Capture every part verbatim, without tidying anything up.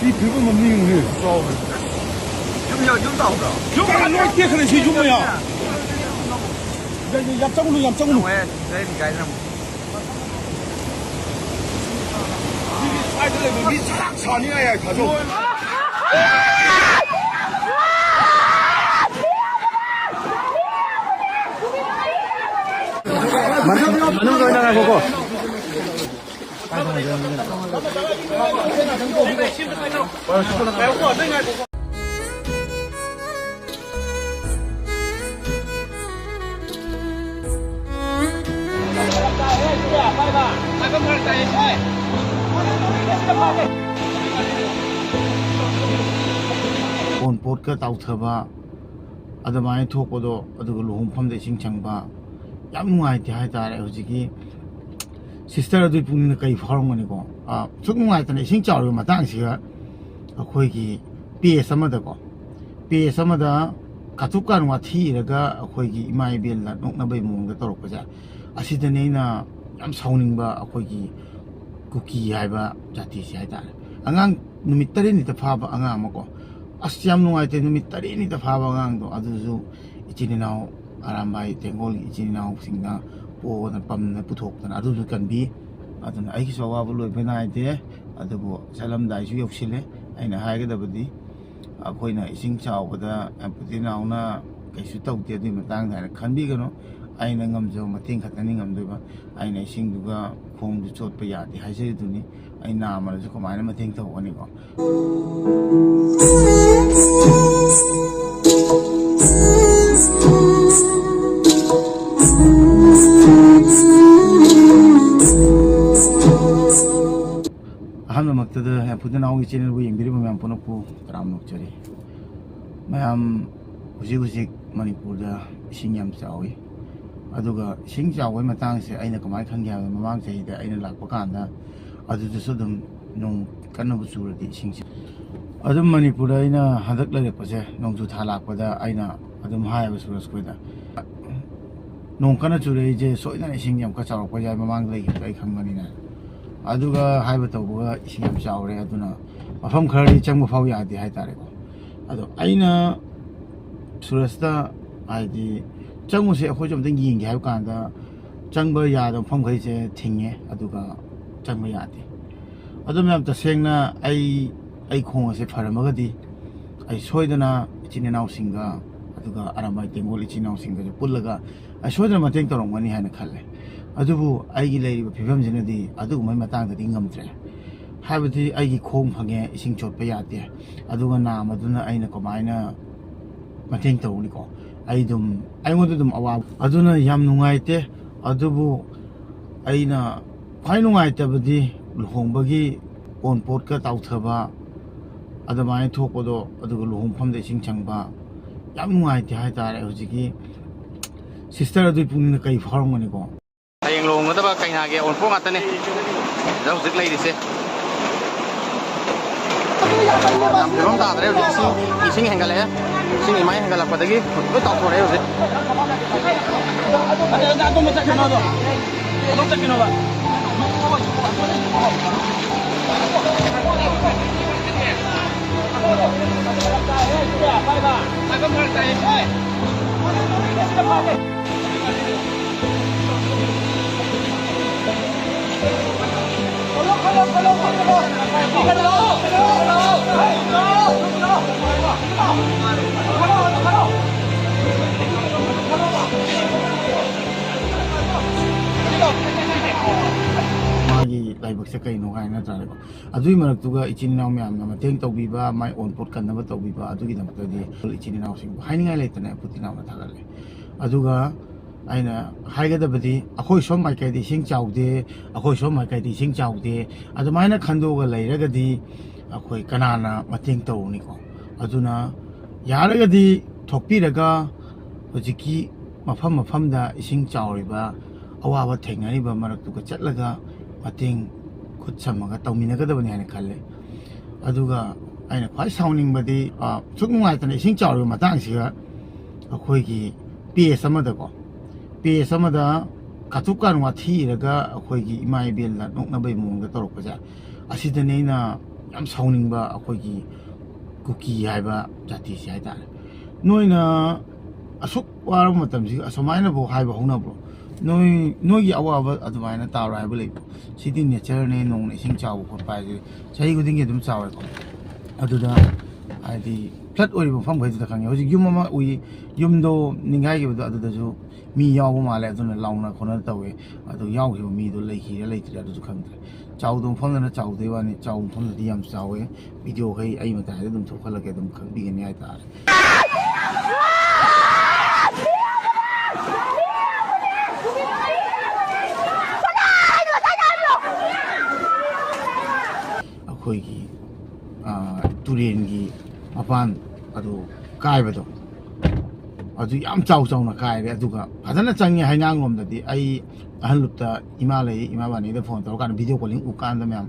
ꯁꯤ ꯐꯤꯕꯝ ꯑꯃ ꯌꯦꯡꯉꯨꯅꯦ꯫ ꯆꯥꯎꯕ꯭ꯔꯥ? ꯌꯨꯝ ꯌꯥ-, ꯌꯨꯝ ꯆꯥꯎꯕ꯭ꯔꯣ? ꯌꯨꯝ ꯑꯥ ꯂꯣꯏ ꯇꯦꯛꯈ꯭ꯔꯦ ꯁꯤ ꯌꯨꯝ ꯃꯌꯥꯝ꯫ ꯌꯥ-, ꯌꯥ-, ꯌꯥꯝ ꯆꯪꯉꯨꯅꯨ, ꯌꯥꯝ ꯆꯪꯉꯨꯅꯨ꯫ ꯅꯨꯡꯉꯥꯏ, ꯂꯩꯔꯝꯃꯤ ꯀꯥꯏꯗꯅ ꯑꯃꯨꯛ꯫ ꯁꯤꯒꯤ ꯁ꯭ꯋꯥꯏꯗ ꯂꯩꯕ ꯃꯤ ꯆꯥꯛ ꯁꯥꯅꯤꯡꯉꯥꯏ ꯌꯥꯏ ꯊꯥꯖꯧ꯫ ꯃꯅꯨꯡꯗ ꯑꯣꯏꯅ ꯉꯥꯏꯈꯣꯀꯣ꯫ ꯑꯣꯟꯄꯣꯠꯀ ꯇꯥꯎꯊꯕ, ꯑꯗꯨꯃꯥꯏꯅ ꯊꯣꯛꯄꯗꯣ, ꯑꯗꯨꯒ ꯂꯨꯍꯣꯡꯐꯝꯗ ꯏꯁꯤꯡ ꯆꯪꯕ, ꯌꯥꯝ ꯅꯨꯡꯉꯥꯏꯇꯦ ꯍꯥꯏꯇꯥꯔꯦ꯫ ꯍꯧꯖꯤꯛꯀꯤ sister ꯑꯗꯨꯒꯤ ꯄꯨꯛꯅꯤꯡꯗ ꯀꯔꯤ ꯐꯥꯎꯔꯝꯒꯅꯤꯀꯣ? ꯑ, ꯁꯨꯛ ꯅꯨꯡꯉꯥꯏꯇꯅ ꯏꯁꯤꯡ ꯆꯥꯎꯔꯤꯕ ꯃꯇꯥꯡꯁꯤꯒ ꯑꯩꯈꯣꯏꯒꯤ page ꯑꯃꯗꯀꯣ, page ꯑꯃꯗ ꯀꯥꯇꯨ ꯀꯥꯔꯟ ꯋꯥꯊꯤ ꯏꯔꯒ ꯑꯩꯈꯣꯏꯒꯤ ꯏꯃꯥ ꯏꯕꯦꯜꯗ ꯅꯣꯛꯅꯕꯒꯤ ꯃꯑꯣꯡꯗ ꯇꯧꯔꯛꯄꯁꯦ, ꯑꯁꯤꯗꯅꯦ ꯑꯩꯅ ꯌꯥꯝ ꯁꯥꯎꯅꯤꯡꯕ꯫ ꯑꯩꯈꯣꯏꯒꯤ ꯀꯨꯀꯤ ꯍꯥꯏꯕ ꯖꯥꯇꯤꯁꯦ ꯍꯥꯏꯇꯥꯔꯦ, ꯑꯉꯥꯡ ꯅꯨꯃꯤꯠ ꯇꯔꯦꯠꯅꯤꯇ ꯐꯥꯕ ꯑꯉꯥꯡ ꯑꯃꯀꯣ, ꯑꯁ, ꯌꯥꯝ ꯅꯨꯡꯉꯥꯏꯇꯦ꯫ ꯅꯨꯃꯤꯠ ꯇꯔꯦꯠꯅꯤꯇ ꯐꯥꯕ ꯑꯉꯥꯡꯗꯣ, ꯑꯗꯨꯁꯨ ꯏꯆꯤꯟ ꯏꯅꯥꯎ ꯑꯔꯥꯝꯕꯥꯏ ꯇꯦꯡꯒꯣꯜꯒꯤ ꯏꯆꯤꯟ ꯏꯅꯥꯎꯁꯤꯡꯅ ꯄꯣꯗꯅ ꯄꯝꯗꯅ ꯄꯨꯊꯣꯛꯇꯅ ꯑꯗꯨꯁꯨ ꯀꯟꯕꯤ꯫ ꯑꯗꯨꯅ ꯑꯩꯒꯤꯁꯨ ꯑꯋꯥꯕ ꯂꯣꯏꯕ ꯅꯥꯏꯗꯦ꯫ ꯑꯗꯨꯕꯨ ꯆꯠꯂꯝꯗꯥꯏꯁꯨ ꯌꯧꯁꯤꯜꯂꯦ꯫ ꯑꯩꯅ ꯍꯥꯏꯒꯗꯕꯗꯤ, ꯑꯩꯈꯣꯏꯅ ꯏꯁꯤꯡ ꯆꯥꯎꯕꯗ ꯄꯨꯇꯤ ꯅꯥꯎꯅ ꯀꯩꯁꯨ ꯇꯧꯗꯦ, ꯑꯗꯨꯒꯤ ꯃꯇꯥꯡꯗ ꯍꯥꯏꯅ ꯈꯟꯕꯤꯒꯅꯨ꯫ ꯑꯩꯅ ꯉꯝꯖꯕ ꯃꯇꯦꯡ ꯈꯛꯇꯅꯤ ꯉꯝꯗꯣꯏꯕ꯫ ꯑꯩꯅ ꯏꯁꯤꯡꯗꯨꯒ ꯈꯣꯡꯗꯨ ꯆꯣꯠꯄ ꯌꯥꯗꯦ ꯍꯥꯏꯖꯔꯤꯗꯨꯅꯤ꯫ ꯑꯩ ꯅꯥꯝꯃꯅꯁꯨ ꯀꯃꯥꯏꯅ ꯃꯇꯦꯡ ꯇꯧꯒꯅꯤꯀꯣ? ꯑꯍꯥꯟꯕꯃꯛꯇꯗ ꯍꯦꯝꯐꯨꯗ ꯅꯥꯎꯒꯤ ꯆꯦꯅꯦꯜꯕꯨ ꯌꯦꯡꯕꯤꯔꯤꯕ ꯃꯌꯥꯝ ꯄꯨꯝꯅꯃꯛꯄꯨ ꯇꯔꯥꯝꯅ ꯑꯣꯛꯆꯔꯤ꯫ ꯃꯌꯥꯝ, ꯍꯧꯖꯤꯛ ꯍꯧꯖꯤꯛ ꯃꯅꯤꯄꯨꯔꯗ ꯏꯁꯤꯡ ꯌꯥꯝ ꯆꯥꯎꯏ꯫ ꯑꯗꯨꯒ ꯏꯁꯤꯡ ꯆꯥꯎꯕꯒꯤ ꯃꯇꯥꯡꯁꯦ ꯑꯩꯅ ꯀꯃꯥꯏꯅ ꯈꯪꯒꯦ ꯍꯥꯏꯕꯗ, ꯃꯃꯥꯡ ꯆꯍꯤꯗ ꯑꯩꯅ ꯂꯥꯛꯄ ꯀꯥꯟꯗ ꯑꯗꯨꯗꯁꯨ ꯑꯗꯨꯝ ꯅꯣꯡ ꯀꯟꯅꯕꯨ ꯆꯨꯔꯗꯤ ꯏꯁꯤꯡꯁꯦ ꯑꯗꯨꯝ ꯃꯅꯤꯄꯨꯔꯗ, ꯑꯩꯅ ꯍꯟꯗꯛ ꯂꯩꯔꯛꯄꯁꯦ, ꯅꯣꯡꯖꯨ ꯊꯥ ꯂꯥꯛꯄꯗ ꯑꯩꯅ ꯑꯗꯨꯝ ꯍꯥꯏꯌꯦꯕ ꯁꯨꯔꯖ ꯈꯣꯏꯗ, "ꯅꯣꯡ ꯀꯟꯅ ꯆꯨꯔꯛꯏꯁꯦ ꯁꯣꯏꯗꯅ ꯏꯁꯤꯡ ꯌꯥꯝ ꯀꯟꯅ ꯆꯥꯎꯔꯛꯄ ꯌꯥꯏ, ꯃꯃꯥꯡꯗ ꯂꯩꯈꯤꯕꯗꯣ ꯑꯩ ꯈꯪꯕꯅꯤꯅ"꯫ ꯑꯗꯨꯒ ꯍꯥꯏꯕ ꯇꯧꯕꯒ ꯏꯁꯤꯡ ꯌꯥꯝ ꯆꯥꯎꯔꯦ, ꯑꯗꯨꯅ ꯃꯐꯝ ꯈꯔꯗꯤ ꯆꯪꯕ ꯐꯥꯎ ꯌꯥꯗꯦ ꯍꯥꯏꯇꯥꯔꯦꯀꯣ꯫ ꯑꯗꯣ ꯑꯩꯅ ꯁꯨꯔꯖꯇ, ꯍꯥꯏꯗꯤ, "ꯆꯪꯉꯨꯁꯦ, ꯑꯩꯈꯣꯏꯁꯨ ꯑꯝꯇꯪ ꯌꯦꯡꯒꯦ" ꯍꯥꯏꯕ ꯀꯥꯟꯗ, ꯆꯪꯕ ꯌꯥꯗꯕ ꯃꯐꯝꯈꯩꯁꯦ ꯊꯤꯡꯉꯦ, ꯑꯗꯨꯒ ꯆꯪꯕ ꯌꯥꯗꯦ꯫ ꯑꯗꯣ ꯃꯌꯥꯝ, ꯇꯁꯦꯡꯅ ꯑꯩ, ꯑꯩ ꯈꯣꯡ ꯑꯁꯦ ꯐꯔꯝꯃꯒꯗꯤ, ꯑꯩ ꯁꯣꯏꯗꯅ ꯏꯆꯤꯟ ꯏꯅꯥꯎꯁꯤꯡꯒ, ꯑꯗꯨꯒ ꯑꯔꯥꯝꯕꯥꯏ ꯇꯦꯡꯒꯣꯜ ꯏꯆꯤꯟ ꯏꯅꯥꯎꯁꯤꯡꯒꯁꯨ ꯄꯨꯜꯂꯒ ꯑꯩ ꯁꯣꯏꯗꯅ ꯃꯇꯦꯡ ꯇꯧꯔꯝꯒꯅꯤ ꯍꯥꯏꯅ ꯈꯜꯂꯦ꯫ ꯑꯗꯨꯕꯨ ꯑꯩꯒꯤ ꯂꯩꯔꯤꯕ ꯐꯤꯕꯝꯁꯤꯅꯗꯤ ꯑꯗꯨꯒꯨꯝꯕꯒꯤ ꯃꯇꯥꯡꯗꯗꯤ ꯉꯝꯗ꯭ꯔꯦ꯫ ꯍꯥꯏꯕꯗꯤ ꯑꯩꯒꯤ ꯈꯣꯡ ꯐꯪꯉꯦ, ꯏꯁꯤꯡ ꯆꯣꯠꯄ ꯌꯥꯗꯦ, ꯑꯗꯨꯒ ꯅꯥꯝꯃꯗꯨꯅ ꯑꯩꯅ ꯀꯃꯥꯏꯅ ꯃꯇꯦꯡ ꯇꯧꯔꯨꯅꯤꯀꯣ? ꯑꯩ ꯑꯗꯨꯝ, ꯑꯩꯉꯣꯟꯗ ꯑꯗꯨꯝ ꯑꯋꯥꯕ꯫ ꯑꯗꯨꯅ ꯌꯥꯝ ꯅꯨꯡꯉꯥꯏꯇꯦ꯫ ꯑꯗꯨꯕꯨ ꯑꯩꯅ ꯈ꯭ꯋꯥꯏ ꯅꯨꯡꯉꯥꯏꯇꯕꯗꯤ ꯂꯨꯍꯣꯡꯕꯒꯤ ꯑꯣꯟꯄꯣꯠꯀ ꯇꯥꯎꯊꯕ, ꯑꯗꯨꯃꯥꯏꯅ ꯊꯣꯛꯄꯗꯣ, ꯑꯗꯨꯒ ꯂꯨꯍꯣꯡꯐꯝꯗ ꯏꯁꯤꯡ ꯆꯪꯕ, ꯌꯥꯝ ꯅꯨꯡꯉꯥꯏꯇꯦ ꯍꯥꯏꯇꯥꯔꯦ꯫ ꯍꯧꯖꯤꯛꯀꯤ ꯁꯤꯁꯇꯔ ꯑꯗꯨꯒꯤ ꯄꯨꯛꯅꯤꯡꯗ ꯀꯔꯤ ꯐꯥꯎꯔꯝꯒꯅꯤꯀꯣ? ꯍꯌꯦꯡ ꯂꯨꯍꯣꯡꯒꯗꯕ ꯀꯩꯅꯥꯒꯤ ꯑꯣꯟꯄꯣꯠ ꯉꯥꯛꯇꯅꯦ ꯁꯤꯗ ꯍꯧꯖꯤꯛ ꯂꯩꯔꯤꯁꯦ꯫ ꯌꯥꯝ ꯐꯤꯕꯝ ꯇꯥꯗ꯭ꯔꯦ ꯍꯧꯖꯤꯛ꯫ ꯏꯁꯤꯡ, ꯏꯁꯤꯡ ꯍꯦꯟꯒꯠꯂꯛꯑꯦ꯫ ꯏꯁꯤꯡ ꯏꯃꯥꯏ ꯍꯦꯟꯒꯠꯂꯛꯄꯗꯒꯤ ꯂꯣꯏ ꯇꯥꯎꯊꯣꯔꯛꯑꯦ ꯍꯧꯖꯤꯛ꯫ ꯃꯥꯒꯤ ꯂꯥꯏꯕꯛꯁꯦ ꯀꯩꯅꯣ ꯀꯥꯏꯅ, ꯅꯠꯇ꯭ꯔꯥꯅꯦꯀꯣ? ꯑꯗꯨꯒꯤ ꯃꯔꯛꯇꯨꯒ ꯏꯆꯤꯟ ꯏꯅꯥꯎ ꯃꯌꯥꯝꯅ ꯃꯇꯦꯡ ꯇꯧꯕꯤꯕ, ꯃꯥꯏ ꯑꯣꯟꯄꯣꯠ ꯀꯟꯅꯕ ꯇꯧꯕꯤꯕ, ꯑꯗꯨꯒꯤꯗꯃꯛꯇꯗꯤ ꯏꯆꯤꯟ ꯏꯅꯥꯎꯁꯤꯡꯕꯨ ꯍꯥꯏꯅꯤꯡꯉꯥꯏ ꯂꯩꯇꯅ ꯄꯨꯛ ꯊꯤꯅ ꯊꯥꯒꯠꯂꯦ꯫ ꯑꯗꯨꯒ ꯑꯩꯅ ꯍꯥꯏꯒꯗꯕꯗꯤ, ꯑꯩꯈꯣꯏ ꯁꯣꯝ ꯃꯥꯏꯀꯩꯗ ꯏꯁꯤꯡ ꯆꯥꯎꯗꯦ, ꯑꯩꯈꯣꯏ ꯁꯣꯝ ꯃꯥꯏꯀꯩꯗ ꯏꯁꯤꯡ ꯆꯥꯎꯗꯦ, ꯑꯗꯨꯃꯥꯏꯅ ꯈꯟꯗꯣꯛꯑꯒ ꯂꯩꯔꯒꯗꯤ ꯑꯩꯈꯣꯏ ꯀꯅꯥꯅ ꯃꯇꯦꯡ ꯇꯧꯔꯨꯅꯤꯀꯣ? ꯑꯗꯨꯅ ꯌꯥꯔꯒꯗꯤ ꯊꯣꯛꯄꯤꯔꯒ ꯍꯧꯖꯤꯛꯀꯤ ꯃꯐꯝ ꯃꯐꯝꯗ ꯏꯁꯤꯡ ꯆꯥꯎꯔꯤꯕ, ꯑꯋꯥꯕ ꯊꯦꯡꯅꯔꯤꯕ ꯃꯔꯛꯇꯨꯒ ꯆꯠꯂꯒ ꯃꯇꯦꯡ ꯈꯨꯠ ꯁꯝꯃꯒ ꯇꯧꯃꯤꯟꯅꯒꯗꯕꯅꯤ ꯍꯥꯏꯅ ꯈꯜꯂꯦ꯫ ꯑꯗꯨꯒ ꯑꯩꯅ ꯈ꯭ꯋꯥꯏ ꯁꯥꯎꯅꯤꯡꯕꯗꯤ, ꯑ, ꯁꯨꯛ ꯅꯨꯡꯉꯥꯏꯇꯅ ꯏꯁꯤꯡ ꯆꯥꯎꯔꯤꯕ ꯃꯇꯥꯡꯁꯤꯒ ꯑꯩꯈꯣꯏꯒꯤ ꯄꯦꯖ ꯑꯃꯗꯀꯣ, ꯄꯦꯖ ꯑꯃꯗ ꯀꯥꯇꯨ ꯀꯥꯔꯟ ꯋꯥꯊꯤ ꯏꯔꯒ ꯑꯩꯈꯣꯏꯒꯤ ꯏꯃꯥ ꯏꯕꯦꯟꯗ ꯅꯣꯛꯅꯕꯩ ꯃꯑꯣꯡꯗ ꯇꯧꯔꯛꯄꯁꯦ, ꯑꯁꯤꯗꯅꯦ ꯑꯩꯅ ꯌꯥꯝ ꯁꯥꯎꯅꯤꯡꯕ, ꯑꯩꯈꯣꯏꯒꯤ ꯀꯨꯀꯤ ꯍꯥꯏꯕ ꯖꯥꯇꯤꯁꯦ ꯍꯥꯏꯇꯥꯔꯦ꯫ ꯅꯣꯏꯅ ꯑꯁꯨꯛ ꯋꯥꯔꯕ ꯃꯇꯝꯁꯤꯒ ꯑꯁꯨꯃꯥꯏꯅꯐꯥꯎ ꯍꯥꯏꯕ ꯍꯧꯅꯕ꯭ꯔꯣ? ꯅꯣꯏ, ꯅꯣꯏꯒꯤ ꯑꯋꯥꯕ ꯑꯗꯨꯃꯥꯏꯅ ꯇꯥꯔꯣ ꯍꯥꯏꯕ ꯂꯩꯕ꯭ꯔꯣ? ꯁꯤꯗꯤ ꯅꯦꯆꯔꯅꯦ, ꯅꯣꯡꯅ ꯏꯁꯤꯡ ꯆꯥꯎꯕ ꯈꯣꯠꯄ ꯍꯥꯏꯁꯦ ꯆꯍꯤ ꯈꯨꯗꯤꯡꯒꯤ ꯑꯗꯨꯝ ꯆꯥꯎꯋꯦꯀꯣ꯫ ꯑꯗꯨꯗ ꯍꯥꯏꯗꯤ ꯐ꯭ꯂꯠ ꯑꯣꯏꯔꯤꯕ ꯃꯐꯝꯈꯩꯗꯨꯗ ꯈꯪꯉꯦ꯫ ꯍꯧꯖꯤꯛ ꯌꯨꯝ ꯑꯃ ꯎꯏ, ꯌꯨꯝꯗꯣ ꯅꯤꯡꯒꯥꯏꯈꯤꯕꯗꯣ ꯑꯗꯨꯗꯁꯨ ꯃꯤ ꯌꯥꯎꯕ ꯃꯥꯜꯂꯦ, ꯑꯗꯨꯅ ꯂꯥꯎꯅ ꯈꯣꯠꯅ ꯇꯧꯋꯦ꯫ ꯑꯗꯨ ꯌꯥꯎꯈꯤꯕ ꯃꯤꯗꯣ ꯂꯩꯈꯤꯔ ꯂꯩꯇ꯭ꯔꯤꯔ ꯑꯗꯨꯁꯨ ꯈꯪꯗ꯭ꯔꯦ꯫ ꯆꯥꯎꯗꯕ ꯃꯐꯝꯗꯅ ꯆꯥꯎꯗꯣꯏ ꯋꯥꯅꯤ, ꯆꯥꯎꯕ ꯃꯐꯝꯗꯗꯤ ꯌꯥꯝ ꯆꯥꯎꯋꯦ꯫ ꯚꯤꯗꯤꯑꯣꯈꯩ ꯑꯩ ꯃꯇꯥꯏꯗ ꯑꯗꯨꯝ ꯊꯣꯛꯍꯜꯂꯛꯀꯦ, ꯑꯗꯨꯝ ꯈꯪꯕꯤꯒꯅꯤ ꯍꯥꯏꯇꯥꯔꯦ꯫ ꯑꯩꯈꯣꯏꯒꯤ, ꯑ, ꯇꯨꯔꯦꯟꯒꯤ ꯃꯄꯥꯟ ꯑꯗꯨ ꯀꯥꯏꯕꯗꯣ, ꯑꯗꯨ ꯌꯥꯝ ꯆꯥꯎ ꯆꯥꯎꯅ ꯀꯥꯏꯔꯦ꯫ ꯑꯗꯨꯒ ꯐꯖꯅ ꯆꯪꯉꯦ ꯍꯩꯉꯥꯡꯂꯣꯝꯗꯗꯤ꯫ ꯑꯩ ꯑꯍꯜ ꯂꯨꯞꯇ ꯏꯃꯥ ꯂꯩ, ꯏꯃꯥ ꯕꯥꯅꯤꯗ ꯐꯣꯟ ꯇꯧꯔꯀꯥꯟꯗ ꯚꯤꯗꯤꯑꯣ ꯀꯣꯂꯤꯡ ꯎꯀꯥꯟꯗ ꯃꯌꯥꯝ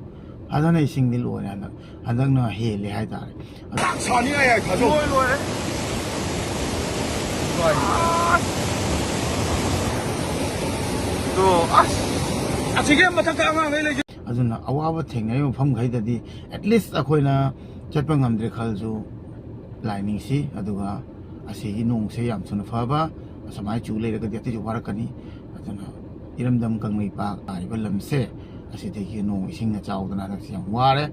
ꯐꯖꯅ ꯏꯁꯤꯡꯗꯤ ꯂꯣꯏꯔꯦ꯫ ꯍꯟꯗꯛ, ꯍꯟꯗꯛꯅ ꯍꯦꯜꯂꯦ ꯍꯥꯏꯇꯥꯔꯦ꯫ ꯁꯥꯅꯤꯡꯉꯥꯏ ꯌꯥꯏ ꯊꯥꯖꯧ꯫ ꯂꯣꯏ ꯂꯣꯏꯔꯦ꯫ ꯑꯗꯣ, ꯑꯁ, ꯑꯁꯤꯒꯤ ꯃꯊꯛꯇ ꯑꯉꯥꯡꯈꯩ ꯂꯩ꯫ ꯑꯗꯨꯅ ꯑꯋꯥꯕ ꯊꯦꯡꯅꯔꯤꯕ ꯃꯐꯝꯈꯩꯗꯗꯤ, at least ꯑꯩꯈꯣꯏꯅ ꯆꯠꯄ ꯉꯝꯗ꯭ꯔꯦ ꯈꯜꯂꯁꯨ, ꯂꯥꯏ ꯅꯤꯡꯁꯤ꯫ ꯑꯗꯨꯒ ꯑꯁꯤꯒꯤ ꯅꯣꯡꯁꯦ ꯌꯥꯝ ꯊꯨꯅ ꯐꯕ, ꯑꯁꯨꯃꯥꯏꯅ ꯆꯨ ꯂꯩꯔꯒꯗꯤ ꯑꯇꯩꯁꯨ ꯋꯥꯔꯛꯀꯅꯤ꯫ ꯑꯗꯨꯅ ꯏꯔꯝꯗꯝ ꯀꯪꯂꯩꯄꯥꯛ ꯍꯥꯏꯔꯤꯕ ꯂꯝꯁꯦ, ꯑꯁꯤꯗꯒꯤ ꯅꯣꯡ ꯏꯁꯤꯡꯅ ꯆꯥꯎꯗꯅ ꯍꯟꯗꯛꯁꯦ ꯌꯥꯝ ꯋꯥꯔꯦ꯫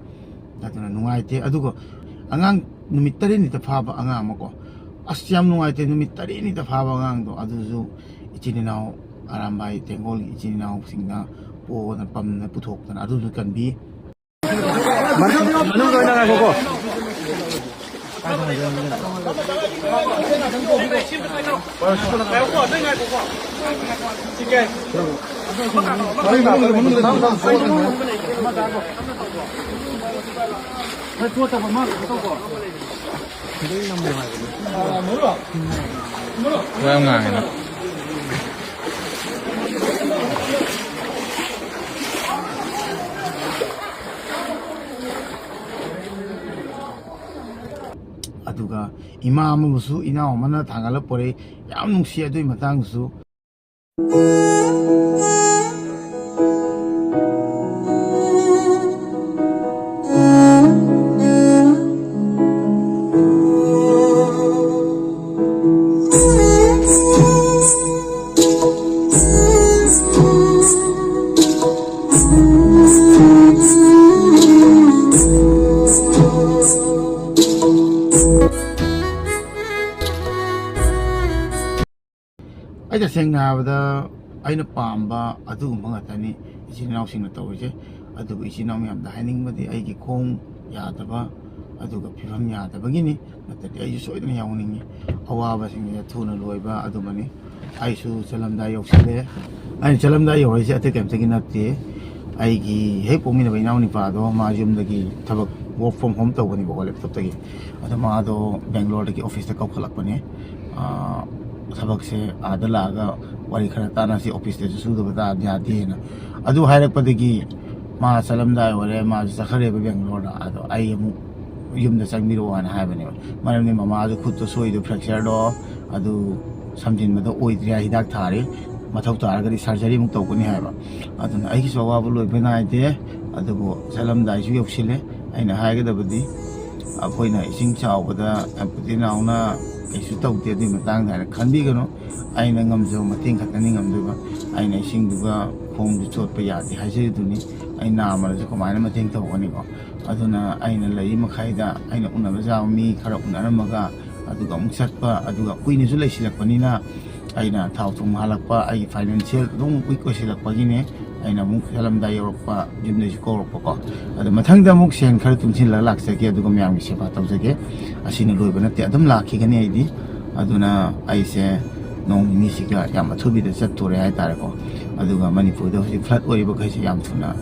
ꯑꯗꯨꯅ ꯅꯨꯡꯉꯥꯏꯇꯦ꯫ ꯑꯗꯨꯒ ꯑꯉꯥꯡ ꯅꯨꯃꯤꯠ ꯇꯔꯦꯠꯅꯤꯇ ꯐꯥꯕ ꯑꯉꯥꯡ ꯑꯃꯀꯣ, ꯑꯁ, ꯌꯥꯝ ꯅꯨꯡꯉꯥꯏꯇꯦ꯫ ꯅꯨꯃꯤꯠ ꯇꯔꯦꯠꯅꯤꯇ ꯐꯥꯕ ꯑꯉꯥꯡꯗꯣ, ꯑꯗꯨꯁꯨ ꯏꯆꯤꯟ ꯏꯅꯥꯎ ꯑꯔꯥꯝꯕꯥꯏ ꯇꯦꯡꯒꯣꯜꯒꯤ ꯏꯆꯤꯟ ꯏꯅꯥꯎꯁꯤꯡꯅ ꯄꯣꯗꯅ ꯄꯝꯗꯅ ꯄꯨꯊꯣꯛꯇꯅ ꯑꯗꯨꯁꯨ ꯀꯟꯕꯤ꯫ ꯃꯅꯨꯡꯗ ꯑꯣꯏꯅ ꯉꯥꯏꯈꯣꯀꯣ꯫ ꯋꯥ ꯌꯥꯝ ꯉꯥꯡꯉꯦ ꯅꯪ꯫ ꯑꯗꯨꯒ ꯏꯃꯥ ꯑꯃꯕꯨꯁꯨ ꯏꯅꯥꯎ ꯑꯃꯅ ꯊꯥꯡꯒꯠꯂ ꯄꯣꯔꯛꯏ꯫ ꯌꯥꯝ ꯅꯨꯡꯁꯤ ꯑꯗꯨꯒꯤ ꯃꯇꯥꯡꯗꯨꯁꯨ꯫ ꯑꯩ ꯇꯁꯦꯡꯅ ꯍꯥꯏꯔꯕꯗ ꯑꯩꯅ ꯄꯥꯝꯕ ꯑꯗꯨꯒꯨꯝꯕ ꯉꯥꯛꯇꯅꯤ ꯏꯆꯤꯟ ꯏꯅꯥꯎꯁꯤꯡꯅ ꯇꯧꯔꯤꯁꯦ꯫ ꯑꯗꯨꯕꯨ ꯏꯆꯤꯟ ꯏꯅꯥꯎ ꯃꯌꯥꯝꯗ ꯍꯥꯏꯅꯤꯡꯕꯗꯤ ꯑꯩꯒꯤ ꯈꯣꯡ ꯌꯥꯗꯕ, ꯑꯗꯨꯒ ꯐꯤꯕꯝ ꯌꯥꯗꯕꯒꯤꯅꯤ, ꯅꯠꯇ꯭ꯔꯗꯤ ꯑꯩꯁꯨ ꯁꯣꯏꯗꯅ ꯌꯥꯎꯅꯤꯡꯉꯤ꯫ ꯑꯋꯥꯕꯁꯤꯡꯁꯦ ꯊꯨꯅ ꯂꯣꯏꯕ ꯑꯗꯨꯃꯅꯤ꯫ ꯑꯩꯁꯨ ꯆꯠꯂꯝꯗꯥꯏ ꯌꯧꯁꯤꯜꯂꯦ꯫ ꯑꯩꯅ ꯆꯠꯂꯝꯗꯥꯏ ꯌꯧꯔꯛꯏꯁꯦ ꯑꯇꯩ ꯀꯩꯝꯇꯒꯤ ꯅꯠꯇꯦ꯫ ꯑꯩꯒꯤ ꯍꯦꯛ ꯄꯣꯛꯃꯤꯟꯅꯕ ꯏꯅꯥꯎꯅꯨꯄꯥꯗꯣ ꯃꯥ ꯌꯨꯝꯗꯒꯤ ꯊꯕꯛ work from home ꯇꯧꯕꯅꯦꯕꯀꯣ, ꯂꯦꯞꯇꯣꯞꯇꯒꯤ꯫ ꯑꯗꯣ ꯃꯥꯗꯣ ꯕꯦꯡꯒ꯭ꯂꯣꯔꯗꯒꯤ ꯑꯣꯐꯤꯁꯇ ꯀꯧꯈꯠꯂꯛꯄꯅꯦ꯫ ꯑꯥ, ꯊꯕꯛꯁꯦ ꯑꯥꯗ ꯂꯥꯛꯑꯒ ꯋꯥꯔꯤ ꯈꯔ ꯇꯥꯟꯅꯁꯤ, ꯑꯣꯐꯤꯁꯇꯁꯨ ꯁꯨꯗꯕ ꯇꯥ-, ꯌꯥꯗꯦꯅ꯫ ꯑꯗꯨ ꯍꯥꯏꯔꯛꯄꯗꯒꯤ ꯃꯥ ꯆꯠꯂꯝꯗꯥꯏ ꯑꯣꯏꯔꯦ, ꯃꯥꯁꯨ ꯆꯠꯈ꯭ꯔꯦꯕ ꯕꯦꯡꯒ꯭ꯂꯣꯔꯗ꯫ ꯑꯗꯣ ꯑꯩ ꯑꯃꯨꯛ ꯌꯨꯝꯗ ꯆꯪꯕꯤꯔꯛꯑꯣ ꯍꯥꯏꯅ ꯍꯥꯏꯕꯅꯦꯕ꯫ ꯃꯔꯝꯗꯤ ꯃꯃꯥꯁꯨ ꯈꯨꯠꯇꯣ ꯁꯣꯏꯗꯣ, ꯐ꯭ꯔꯦꯛꯆꯔꯗꯣ, ꯑꯗꯨ ꯁꯝꯖꯤꯟꯕꯗꯣ ꯑꯣꯏꯗ꯭ꯔꯤ ꯍꯥꯏ, ꯍꯤꯗꯥꯛ ꯊꯥꯔꯤ, ꯃꯊꯧ ꯇꯥꯔꯒꯗꯤ ꯁꯔꯖꯔꯤ ꯑꯃꯨꯛ ꯇꯧꯒꯅꯤ ꯍꯥꯏꯕ꯫ ꯑꯗꯨꯅ ꯑꯩꯒꯤꯁꯨ ꯑꯋꯥꯕ ꯂꯣꯏꯕ ꯅꯥꯏꯗꯦ꯫ ꯑꯗꯨꯕꯨ ꯆꯠꯂꯝꯗꯥꯏꯁꯨ ꯌꯧꯁꯤꯜꯂꯦ꯫ ꯑꯩꯅ ꯍꯥꯏꯒꯗꯕꯗꯤ, ꯑꯩꯈꯣꯏꯅ ꯏꯁꯤꯡ ꯆꯥꯎꯕꯗ ꯑꯝꯄꯨꯇꯤ ꯅꯥꯎꯅ ꯀꯩꯁꯨ ꯇꯧꯗꯦ, ꯑꯗꯨꯒꯤ ꯃꯇꯥꯡꯗ ꯍꯥꯏꯅ ꯈꯟꯕꯤꯒꯅꯨ꯫ ꯑꯩꯅ ꯉꯝꯖꯕ ꯃꯇꯦꯡ ꯈꯛꯇꯅꯤ ꯉꯝꯗꯣꯏꯕ꯫ ꯑꯩꯅ ꯏꯁꯤꯡꯗꯨꯒ ꯈꯣꯡꯗꯨ ꯆꯣꯠꯄ ꯌꯥꯗꯦ ꯍꯥꯏꯖꯔꯤꯗꯨꯅꯤ꯫ ꯑꯩ ꯅꯥꯝꯃꯗꯁꯨ ꯀꯃꯥꯏꯅ ꯃꯇꯦꯡ ꯇꯧꯒꯅꯤꯀꯣ? ꯑꯗꯨꯅ ꯑꯩꯅ ꯂꯩꯔꯤ ꯃꯈꯩꯗ ꯑꯩꯅ ꯎꯅꯕ ꯌꯥꯕ ꯃꯤ ꯈꯔ ꯎꯅꯔꯝꯃꯒ, ꯑꯗꯨꯒ ꯑꯃꯨꯛ ꯆꯠꯄ, ꯑꯗꯨꯒ ꯀꯨꯏꯅꯁꯨ ꯂꯩꯁꯤꯜꯂꯛꯄꯅꯤꯅ ꯑꯩꯅ ꯊꯥꯎ ꯊꯨꯝ ꯍꯥꯜꯂꯛꯄ, ꯑꯩꯒꯤ ꯐꯥꯏꯅꯥꯟꯁꯤꯌꯦꯜ ꯑꯗꯨꯝ ꯋꯤꯛ ꯑꯣꯏꯁꯤꯜꯂꯛꯄꯒꯤꯅꯦ꯫ ꯑꯩꯅ ꯑꯃꯨꯛ ꯆꯠꯂꯝꯗꯥꯏ ꯌꯧꯔꯛꯄ, ꯌꯨꯝꯗꯩꯁꯨ ꯀꯧꯔꯛꯄꯀꯣ꯫ ꯑꯗꯣ ꯃꯊꯪꯗ ꯑꯃꯨꯛ ꯁꯦꯟ ꯈꯔ ꯇꯨꯡꯁꯤꯜꯂꯒ ꯂꯥꯛꯆꯒꯦ, ꯑꯗꯨꯒ ꯃꯌꯥꯝꯒꯤ ꯁꯦꯕꯥ ꯇꯧꯖꯒꯦ꯫ ꯑꯁꯤꯅ ꯂꯣꯏꯕ ꯅꯠꯇꯦ, ꯑꯗꯨꯝ ꯂꯥꯛꯈꯤꯒꯅꯤ ꯑꯩꯗꯤ꯫ ꯑꯗꯨꯅ ꯑꯩꯁꯦ ꯅꯣꯡ ꯅꯤꯅꯤꯁꯤꯒ ꯌꯥꯝ ꯑꯊꯨꯕꯤꯗ ꯆꯠꯇꯣꯔꯦ ꯍꯥꯏꯇꯥꯔꯦꯀꯣ꯫ ꯑꯗꯨꯒ ꯃꯅꯤꯄꯨꯔꯗ ꯍꯧꯖꯤꯛ ꯐ꯭ꯂꯠ ꯑꯣꯏꯔꯤꯕꯈꯩꯁꯦ ꯌꯥꯝ ꯊꯨꯅ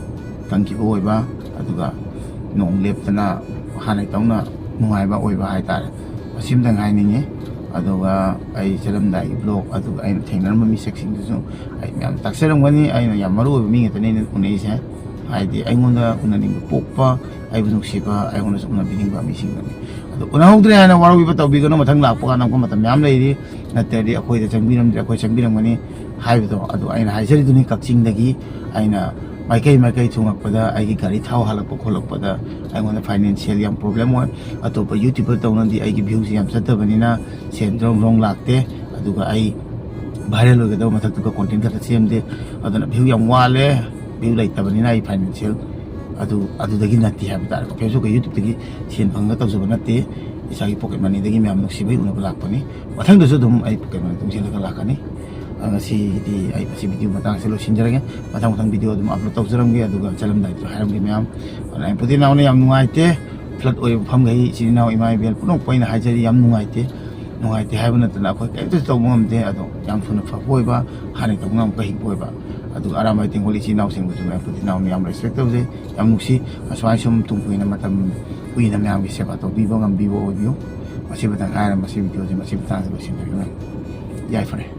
ꯀꯪꯈꯤꯕ ꯑꯣꯏꯕ, ꯑꯗꯨꯒ ꯅꯣꯡ ꯂꯦꯞꯇꯅ ꯍꯥꯟꯅꯒꯤ ꯇꯧꯅ ꯅꯨꯡꯉꯥꯏꯕ ꯑꯣꯏꯕ ꯍꯥꯏꯇꯥꯔꯦ꯫ ꯃꯁꯤꯝꯇꯪ ꯍꯥꯏꯅꯤꯡꯉꯤ꯫ ꯑꯗꯨꯒ ꯑꯩ ꯆꯠꯂꯝꯗꯥꯏꯒꯤ ꯕ꯭ꯂꯣꯛ, ꯑꯗꯨꯒ ꯑꯩꯅ ꯊꯦꯡꯅꯔꯝꯕ ꯃꯤꯁꯛꯁꯤꯡꯗꯨꯁꯨ ꯑꯩ ꯃꯌꯥꯝ ꯇꯥꯛꯆꯔꯝꯒꯅꯤ꯫ ꯑꯩꯅ ꯌꯥꯝ ꯃꯔꯨ ꯑꯣꯏꯕ ꯃꯤ ꯉꯥꯛꯇꯅꯦ ꯑꯩꯅ ꯎꯅꯩꯁꯦ꯫ ꯍꯥꯏꯗꯤ ꯑꯩꯉꯣꯟꯗ ꯎꯅꯅꯤꯡꯕ ꯄꯣꯛꯄ, ꯑꯩꯕꯨ ꯅꯨꯡꯁꯤꯕ, ꯑꯩꯉꯣꯟꯗꯁꯨ ꯎꯅꯕꯤꯅꯤꯡꯕ ꯃꯤꯁꯤꯡꯗꯨꯅꯤ꯫ ꯑꯗꯨ ꯎꯅꯍꯧꯗ꯭ꯔꯦ ꯍꯥꯏꯅ ꯋꯥꯔꯧꯕꯤꯕ ꯇꯧꯕꯤꯒꯅꯨ, ꯃꯊꯪ ꯂꯥꯛꯄ ꯀꯥꯟꯗ ꯑꯃꯨꯛꯀ ꯃꯇꯝ ꯃꯌꯥꯝ ꯂꯩꯔꯤ꯫ ꯅꯠꯇ꯭ꯔꯗꯤ ꯑꯩꯈꯣꯏꯗ ꯆꯪꯕꯤꯔꯝꯗ꯭ꯔꯦ, ꯑꯩꯈꯣꯏ ꯆꯪꯕꯤꯔꯝꯒꯅꯤ ꯍꯥꯏꯕꯗꯣ꯫ ꯑꯗꯨ ꯑꯩꯅ ꯍꯥꯏꯖꯔꯤꯗꯨꯅꯤ, ꯀꯛꯆꯤꯡꯗꯒꯤ ꯑꯩꯅ ꯃꯥꯏꯀꯩ ꯃꯥꯏꯀꯩ ꯊꯨꯡꯉꯛꯄꯗ ꯑꯩꯒꯤ ꯒꯥꯔꯤ ꯊꯥꯎ ꯍꯥꯜꯂꯛꯄ ꯈꯣꯠꯂꯛꯄꯗ ꯑꯩꯉꯣꯟꯗ ꯐꯥꯏꯅꯥꯟꯁꯤꯌꯦꯜ ꯌꯥꯝ ꯄ꯭ꯔꯣꯕ꯭ꯂꯦꯝ ꯑꯣꯏ꯫ ꯑꯇꯣꯞꯄ ꯌꯨꯇ꯭ꯌꯨꯕꯔ ꯇꯧꯅꯗꯤ ꯑꯩꯒꯤ ꯚ꯭ꯌꯨꯁꯦ ꯌꯥꯝ ꯆꯠꯇꯕꯅꯤꯅ ꯁꯦꯟ ꯗ꯭ꯔꯣꯡ ꯗ꯭ꯔꯣꯡ ꯂꯥꯛꯇꯦ꯫ ꯑꯗꯨꯒ ꯑꯩ ꯚꯥꯏꯔꯦꯜ ꯑꯣꯏꯒꯗꯕ ꯃꯊꯛꯇꯨꯒ ꯀꯣꯟꯇꯦꯟ ꯈꯛꯇ ꯁꯦꯝꯗꯦ꯫ ꯑꯗꯨꯅ ꯚ꯭ꯌꯨ ꯌꯥꯝ ꯋꯥꯠꯂꯦ꯫ ꯚ꯭ꯌꯨ ꯂꯩꯇꯕꯅꯤꯅ ꯑꯩ ꯐꯥꯏꯅꯥꯟꯁꯤꯌꯦꯜ ꯑꯗꯨ ꯑꯗꯨꯗꯒꯤ ꯅꯠꯇꯦ ꯍꯥꯏꯕ ꯇꯥꯔꯦꯀꯣ꯫ Facebook-ꯀ YouTube-ꯇꯒꯤ ꯁꯦꯟ ꯐꯪꯉꯒ ꯇꯧꯖꯕ ꯅꯠꯇꯦ꯫ ꯏꯁꯥꯒꯤ pocket money-ꯗꯒꯤ ꯃꯌꯥꯝ ꯅꯨꯡꯁꯤꯕꯒꯤ ꯎꯅꯕ ꯂꯥꯛꯄꯅꯤ꯫ ꯃꯊꯪꯗꯁꯨ ꯑꯗꯨꯝ ꯑꯩ pocket money ꯇꯨꯡꯁꯤꯜꯂꯒ ꯂꯥꯛꯀꯅꯤ꯫ ꯑ, ꯉꯁꯤꯒꯤꯗꯤ ꯑꯩ ꯃꯁꯤ video ꯃꯇꯥꯡꯁꯦ ꯂꯣꯏꯁꯤꯟꯖꯔꯒꯦ꯫ ꯃꯊꯪ ꯃꯊꯪ video ꯑꯗꯨꯝ upload ꯇꯧꯖꯔꯝꯒꯦ꯫ ꯑꯗꯨꯒ ꯆꯠꯂꯝꯗꯥꯏꯗꯁꯨ ꯍꯥꯏꯔꯝꯒꯦ ꯃꯌꯥꯝ꯫ ꯑꯗꯨꯅ ꯑꯩ ꯄꯨꯗꯤ ꯅꯥꯎꯅ ꯌꯥꯝ ꯅꯨꯡꯉꯥꯏꯇꯦ꯫ Flood ꯑꯣꯏꯕ ꯃꯐꯝꯈꯩ ꯏꯆꯤꯟ ꯏꯅꯥꯎ ꯏꯃꯥ ꯏꯕꯦꯜ ꯄꯨꯝꯅꯃꯛꯄꯨ ꯑꯩꯅ ꯍꯥꯏꯖꯔꯤ, ꯌꯥꯝ ꯅꯨꯡꯉꯥꯏꯇꯦ꯫ ꯅꯨꯡꯉꯥꯏꯇꯦ ꯍꯥꯏꯕ ꯅꯠꯇꯅ ꯑꯩꯈꯣꯏ ꯀꯔꯤꯝꯇꯁꯨ ꯇꯧꯕ ꯉꯝꯗꯦ꯫ ꯑꯗꯣ ꯌꯥꯝ ꯊꯨꯅ ꯐꯕ ꯑꯣꯏꯕ, ꯍꯥꯟꯅ ꯇꯧꯕ ꯉꯝꯕ ꯍꯤꯡꯕ ꯑꯣꯏꯕ꯫ ꯑꯗꯨꯒ ꯑꯔꯥꯝꯕꯥꯏ ꯇꯦꯡꯒꯣꯜ ꯏꯆꯤꯟ ꯏꯅꯥꯎꯁꯤꯡꯕꯨꯁꯨ ꯃꯌꯥꯝ ꯄꯨꯗꯤ ꯅꯥꯎꯅ ꯌꯥꯝ respect ꯇꯧꯖꯩ, ꯌꯥꯝ ꯅꯨꯡꯁꯤ꯫ ꯑꯁꯨꯃꯥꯏꯅ ꯁꯨꯝ ꯇꯨꯡ ꯀꯨꯏꯅ ꯃꯇꯝ ꯀꯨꯏꯅ ꯃꯌꯥꯝꯒꯤ ꯁꯦꯕꯥ ꯇꯧꯕꯤꯕ ꯉꯝꯕꯤꯕ ꯑꯣꯏꯕꯤꯌꯨ꯫ ꯃꯁꯤꯃꯇꯪ ꯍꯥꯏꯔ ꯃꯁꯤ video-ꯁꯦ ꯃꯁꯤ ꯃꯇꯥꯡꯗ ꯂꯣꯏꯁꯤꯟꯖꯔꯒꯦ꯫ ꯌꯥꯏꯐꯔꯦ꯫